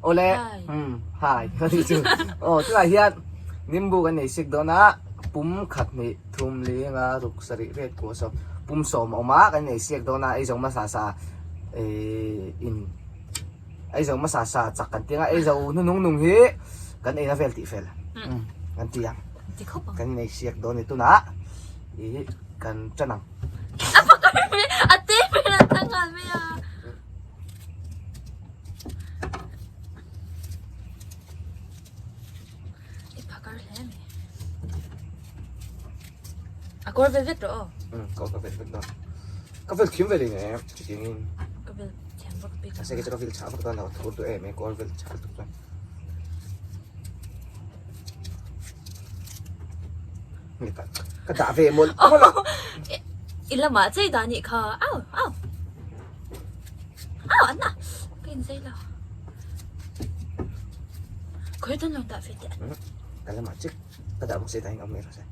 Awle, umm hi ka tih chu. Aw tunah hian nimbu kan nei sik dawn a, pum khat hnih thum li nga ruk sarih vet kua sawm pum sawm a awm a kan nei siak dawn a ei zo hmasa sa eh in ei zo hmasa sa chak kan ti ang a ei zo hnunung nung hi kan eina vel tih fel kan ti ang kan nei siak dawn a ni tunah ih kan tan ang. A te ber a tang nghal mai a. I phakar hle mai. A kawr vel vek rawh aw. Um, ka ka vel vek dawn. Ka vel thiam vel in em, chutiang in. Ka vel thiam vak bik. Ase ke ka vel chha vak dawn lo, thur du em e, kawr vel chha tuk chuan. Ka dah ve mawlh mawlh a. I lamah chei dah nih kha. Au au. Au an na. Ka inzei lo. Khawi dawn lo dah ve teh. Ka lamah chik ka dah bawk se dah in awm mai rawh se.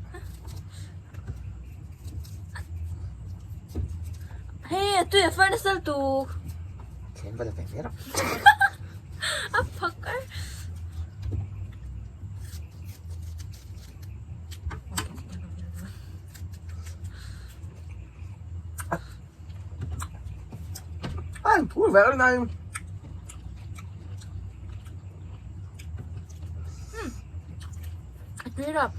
Hei a tui a far nasa lutuk. Thlem va la ve mai rawh. A phakar. An phur ve a nai. A tui rap.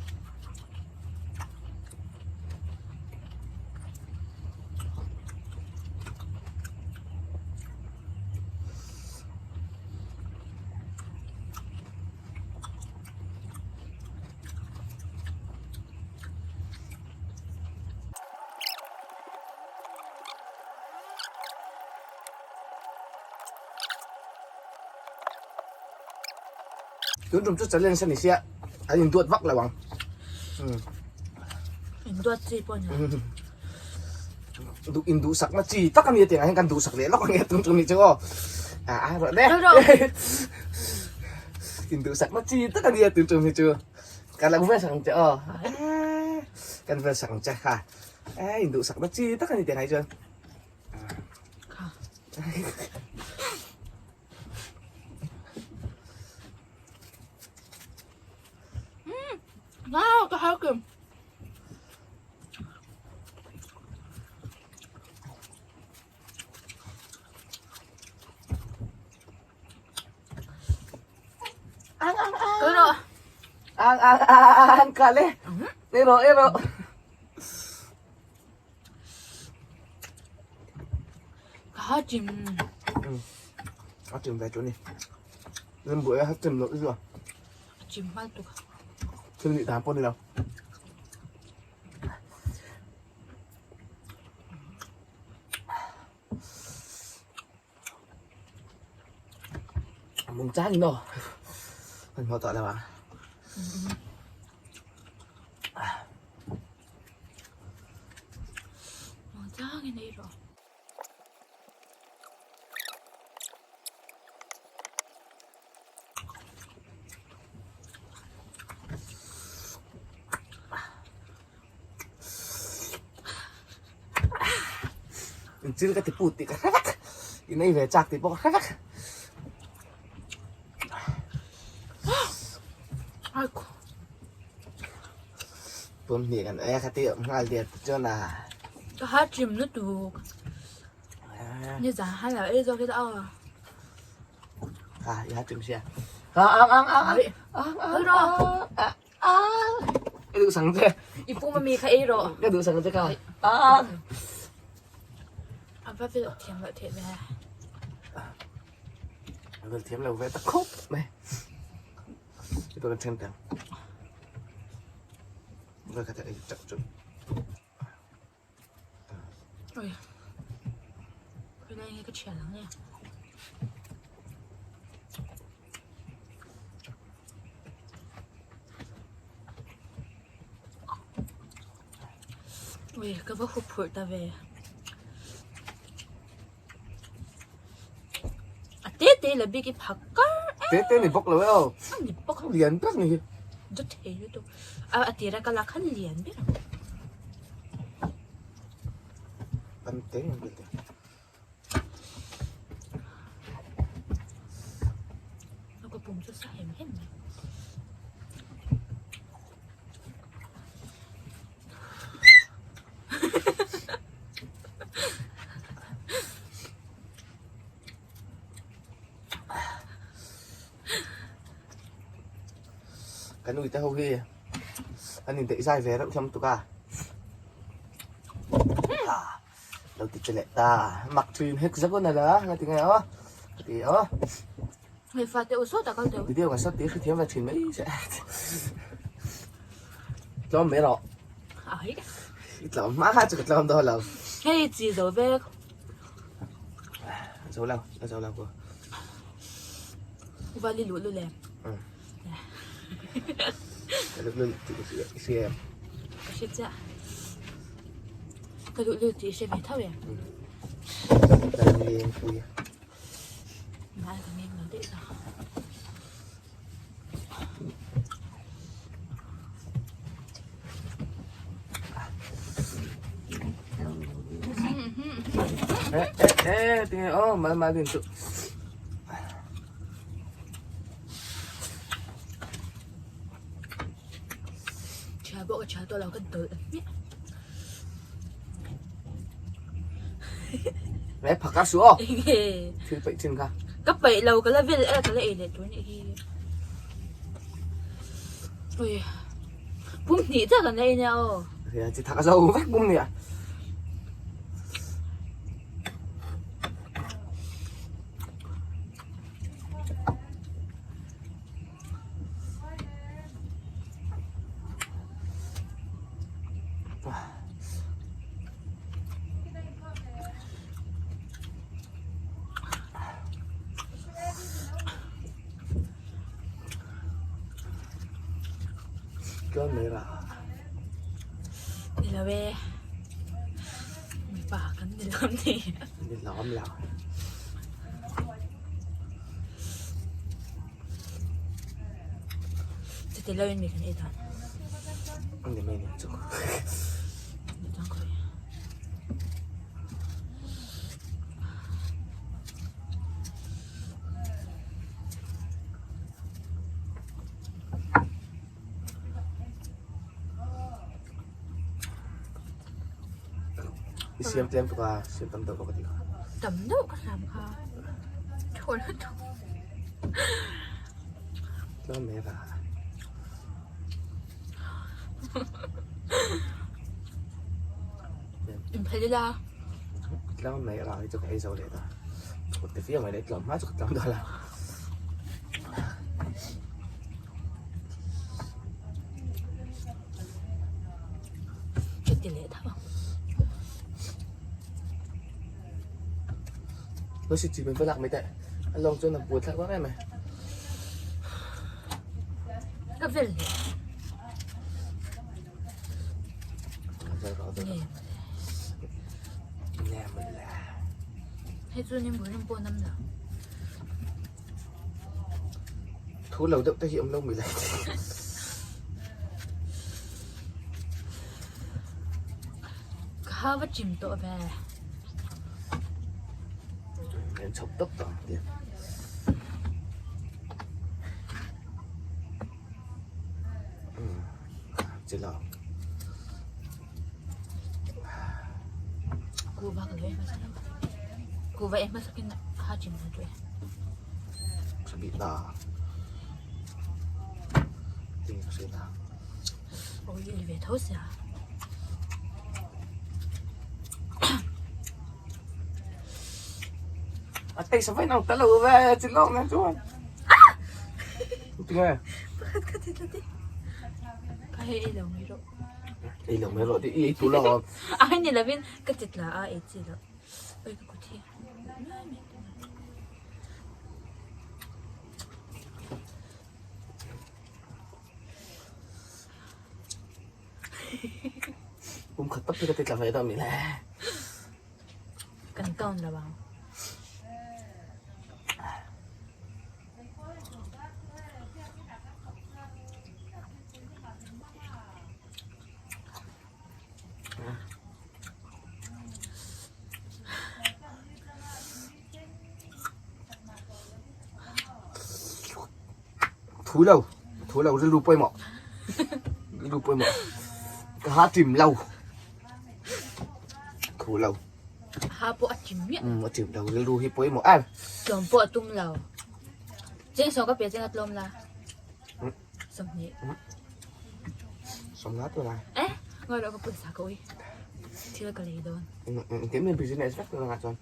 Tun tum chu challenge a ni sia an induat vak lo ang. Induat chi pawh ni lo. Duh induhsakna chi tak a ni a tiangah hian kan duhsak leh lawk ang e tun tum ni chu aw. A a rawh le. Induhsakna chi tak a ni a tun tum hi chu. Ka lo vel sak ang che aw. Kan vel sak ang che kha. E induhsakna chi tak a ni tiangah hi chuan. Kha. Wow, ka hau kim. Ang ang ang. Cái rồi. Ang ang ang kale. Ero ero. Ka ha chim. A chim ve chu ni. Lim buai a chim lo chu. A chim hmal tuk. Thil nih dan pawh ni lo. Mung chang in aw. Kan hmuh tawh lo ang. Mung chang in ei rawh. Chil ka ti put tih ka hre vek in ei ve chak tih pawh ka hre vek. Pum hnih kan ei a kha tih nghal der te chuan a. Ka ha chim lutuk. Ni zan han lo ei zawk ila aw. Ha i ha chim sia. Ha ang ang ang ang ang ang ang. Ka duh sang che. I pum ami kha ei rawh. Ka duh sang che ka. Ah. A va vel thiam loh theih ve. A vel thiam lo ve ta khawp mai. I kan then tang. Vel kha ei chak chu. Oi. Khoi nge ka thian ang nge. Ui, ka va hup phurh ta ve. A te te la bik i phak kar em. Te te ni bawk lo e aw. A ni bawk. Lian tak ni hi. Dawt thei lutuk. A a tira ka lak khan lian ber ang. Tam te ang bil te. pum chu sa hem hem mai. Kan ui te ho hi an indaih zai ve reuh hlawm tuk a lo ti che leh ta mak thin hek zak a la nga ti nge aw ka ti aw Hei fate u sawt a kal deuh. Video kan sawt tih hrethiam ve thin mai che tlawm mai rawh Ai i tlawm hma kha chu ka tlawm dawn lo Hei chi zo vek A zo lo a zo lo ko Vali luh lu le Ka luh lul tih i hria em? Ka hre chiah. Ka luh lul tih i hre ve tho em? Ka ngeng pui. Ngai ka ngeng lo daih ta. Eh eh eh tinge oh mal mal din chu. Chhia pawh ka chhia tawh lo ka dawlh hmiah. Ngai phak a su aw. Enge? Thil peih chin kha. Ka peih lo ka la vel e ka la ei leh tur nih hi. Ui. Pum hnih tak an ei nia aw. Ria chi thak a zo vek pum nia. Chuan mai rah. Ni lo e. Mipa kan ni lo ni. Ni lawm lo. Chuti lo in mi kan ei dan. Ni mai ni chu. Ni tang khoi. I siam tlem tuk a, siam tam deuh ka ti kha. Tam deuh ka siam kha. Thaw lutuk. Tlawm mai ra. In phel ila. Tlawm mai ra hi chu ka ei zo leh ta. Kut te fiam mai leh tlawm hma chu ka tlawm dawn la. Chuti leh tho ang. Nó sẽ chỉ mình phải lạc mấy tệ. Anh long cho nó buồn thắc quá em này. Ka vel leh. Rồi rồi rồi. Nè mình là. Hei chu nim bul rim pawh nam lo. Thu lo deuh te hi awm lo mi le. Ka ha va chim tawh ve. Em chhawp tawp tawh ang tia. Chi lo. Kuhva ka lo ei hmasa lo. Kuhva ei hmasa kin ha chim na tu e. Sabi na. Ting ka na. Oi li ve tho sia. A tei sa vai nang talo ve chi long na chuan. Tinge. Pakhat ka ti tati. Ka hei ei lo mai rawh. Ei lo mai rawh ti i ei tu lo. Ai ni lovin ka ti tla a ei chi lo. Oi ka kut hi. Pum khat tak te ka ti tla ve deuh mi le. Kan count lo ang. Thu lo, thu lo rilru pawimawh. Rilru pawimawh. Ka ha tim lo. Thu lo. Ha pawh a tim miah. Um, a tim lo rilru hi pawimawh em. Tlawm pawh a tum lo. Cheng sawm ka pe cheng a tlawm la. 20. 20 tu lai. Eh, ngoi lo ka pawisa ka ui. Thil ka lei dawn. Engtin min business vek tu nga chuan.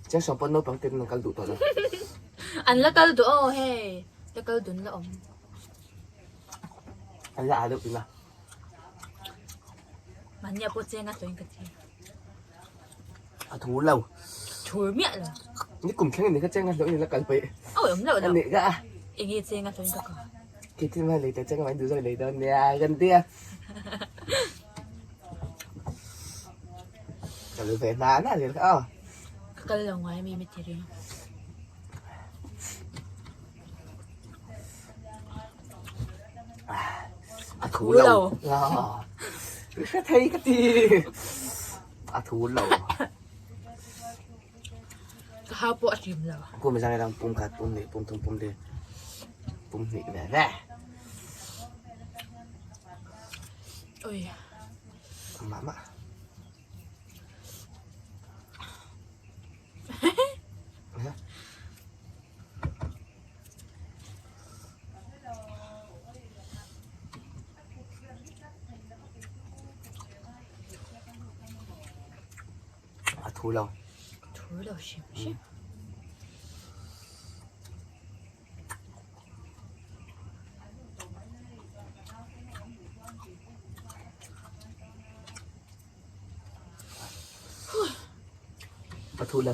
Cheng sawm pawn naupang ten an kal duh tawh lo. An la kal duh aw hei. La kal dun la awm. An la a deuh tina. Mahnia pawh cheng a hlawin ka ti. A thu lo. Thur miah lo. Ni kum thleng ni kha cheng a hlawin la kal pei. Awi awm lo lo. Ani ka. Enge cheng a hlawin ka ka. Khi thil mai lei ta cheng mai duh zawk lei dawn nia kan tia. Ka lu ve na na zel kha aw. Ka kal lo ngai mi mi ti ring. A thu lo. Hre thei ka ti. A thu lo. Ka hau pawh a hlim lo. Pum zang dang pum khat pum hnih pum thum pum li pum hnih ve ve. Oi. Mama. A thu lo. Thu lo hrim hrim. A thu lo.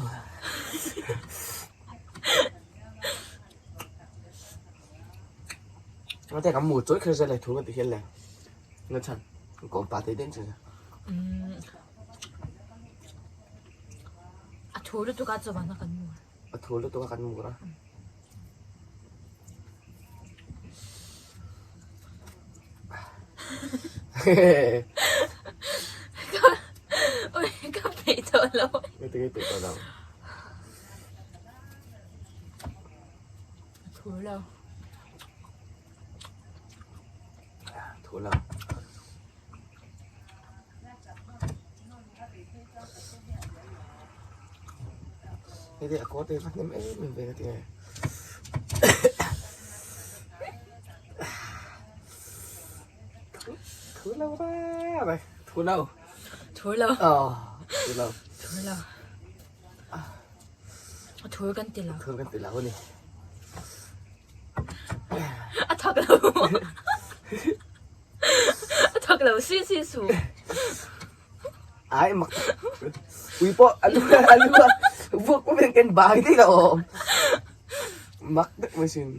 Nó te kan mu choi kher zel thu kan ti hian le. Nó chan kom pa te den chen. A thu lutuk a chuan kan mu. A thu lutuk a kan mu ra. Ui ka peih tawh lo. Ka ti peih tawh lo. A thu lo. Thu lo. Hei te a kawr te va hnem em em ve ka ti nge. Thu lo ra mai. Thu lo. Thu lo. Ờ, thu lo. Thu lo. A thur kan ti lo. Thur kan ti lo ni. A thak lo. A thak lo si si su. Ai mak. Ui pawh a lu a lu a vuak pawh ken bai daih lo. Mak deuh mai sin.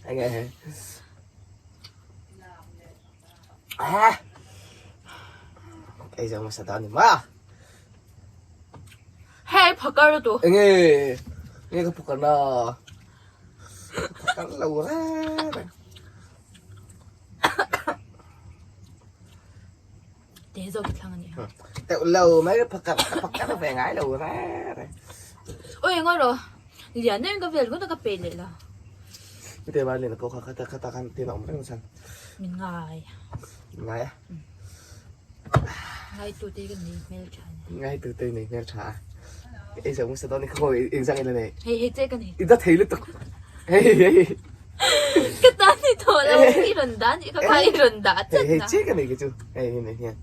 Enge Ah! Ei zo hmasa dawn ni ma. Hei phakar tu. Enge enge ka phakar na. Phakar lo ra. Te zo ki thlang ani. Teuh lo mai phakar phakar ve ngai lo ra. Oi ngoi ro. Lian em ka vel ngut ka pe leh la. Te ba len ko kha kha kha ta kan tin awm reng chan. Min ngai. Ngai a. Ngai tu te ka nei hmel tha. Ngai tu te nei hmel tha. Ei zo musa don kho in zang ila nei. Hei hei che ka nei. I da thei lutuk. Hei hei. Ka ta ni tho lo i ron da ni ka kha i ron da chat. Hei hei che ka nei ke chu. Hei hei nei hian.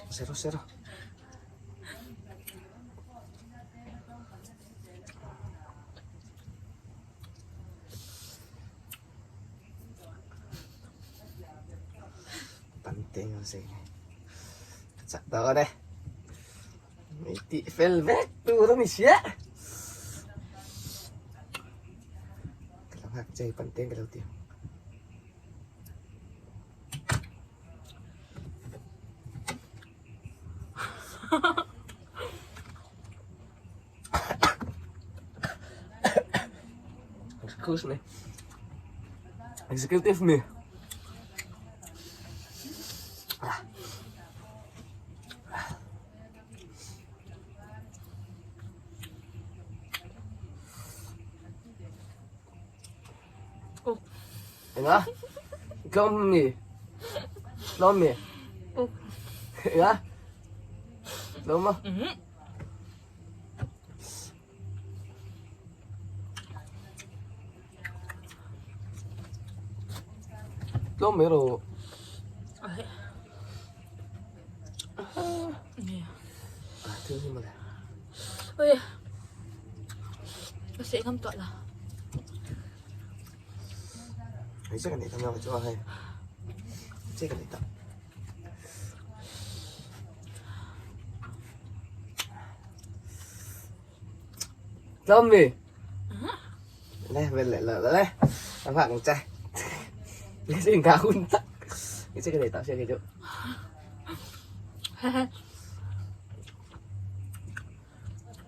Zero zero. Teng ang sei nge. Ka chak dawn e. Mi tih fel vek tur a ni sia. Ka lo nghak che pan teng ka lo ti ang. Excuse me. Executive me. Enga? Tlawm mi? Tlawm mi? Enga? Tlawm a? Tlawm mai rawh. Thil hi mawle. Ui. Ka seh ngam tawh la. Hei che ka nei ta ngam chu a hei. Che ka nei ta. Tlawm mi? Le vel leh lo le. Ang hak ang che. Cái gì cả hun tắc. Cái cái này tạo xe cái chỗ.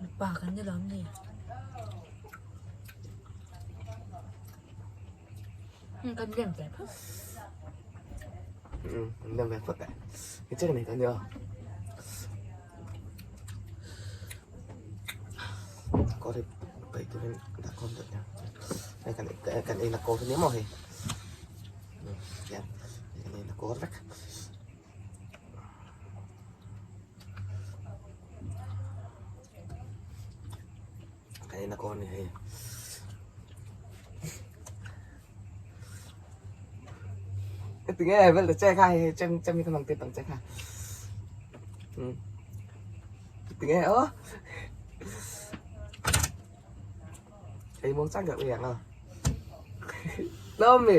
Mipa kan ni lawm ni. Kan lem ve phawt. Kan lem ve phawt e. Cái chiếc này tao nhớ. Có thể vậy tôi đã con được nha. Đây kan kan ei na ko ni mo hei. Yan. Kan ei na ko vek. Kan ei na ko ni hei. Tinge vel ta che kha hei chem chem hi ka mang te tang che kha. Tinge o. Ei muang chang ka ui ang a. Tlawm mi.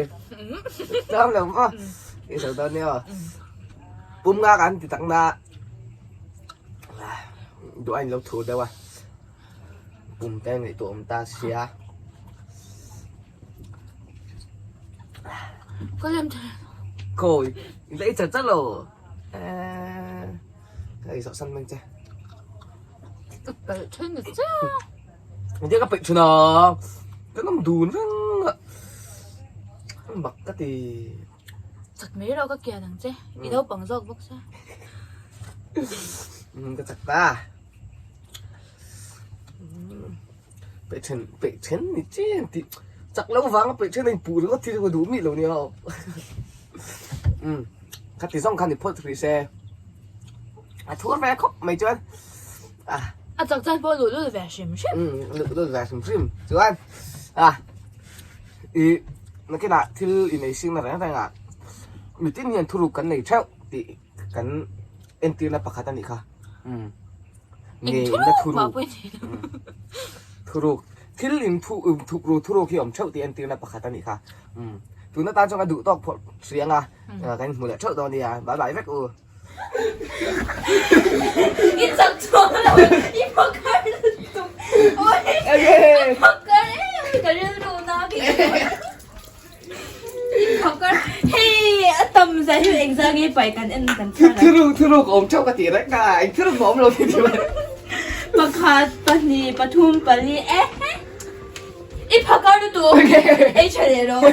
Tlawm lo maw. I zo dawn nia. Pum nga kan ti tak na. Duh a in lo thur deuh a. Pum te ngaihtuah awm ta sia. Ka lem thei. Khawi i la i chat chat lo. Ka ei zawh san mang che. Ka pelh then ni che. Engtia ka peih thin a, ka nawm dun reng a, bak ka ti. Chak mai rawh ka kian ang che, i naupang zawk bawk sia. Umm ka chak ta. Peih then peih then ni chen tih chak lo vanga peih then a inpuh ringawt hi chu ka duh mih lo nia aw. Umm kha ti zawng khan i phawt hrih se, a thur ve khawp mai chuan. A chak chuan pawh luh lul ve hrim hrim. Luh lul ve hrim hrim chuan a i nakinah thil inei singna reng reng ah mitin hian thuruk kan nei theuh tih kan entirna pakhat a nih kha. Ngeina thuruk thuruk thil in thuk ru thuruk hi awm theuh tih entirna pakhat a nih kha. Tuna tan chuan ka duh tawk phawt hri anga kan inhmu leh theuh dawn a nia bye bye vek u. I chak chuang lo i phakar lutuk oi a phakar em ka rilru na khi i phakar hei a tam zai hi engzah nge pai kan en kan chhar a thuruk thuruk awm theuh ka ti reng a eng thuruk mah awm lo ti ti pakhat pahnih pathum pali e i phakar lutuk ei tha leh rawh.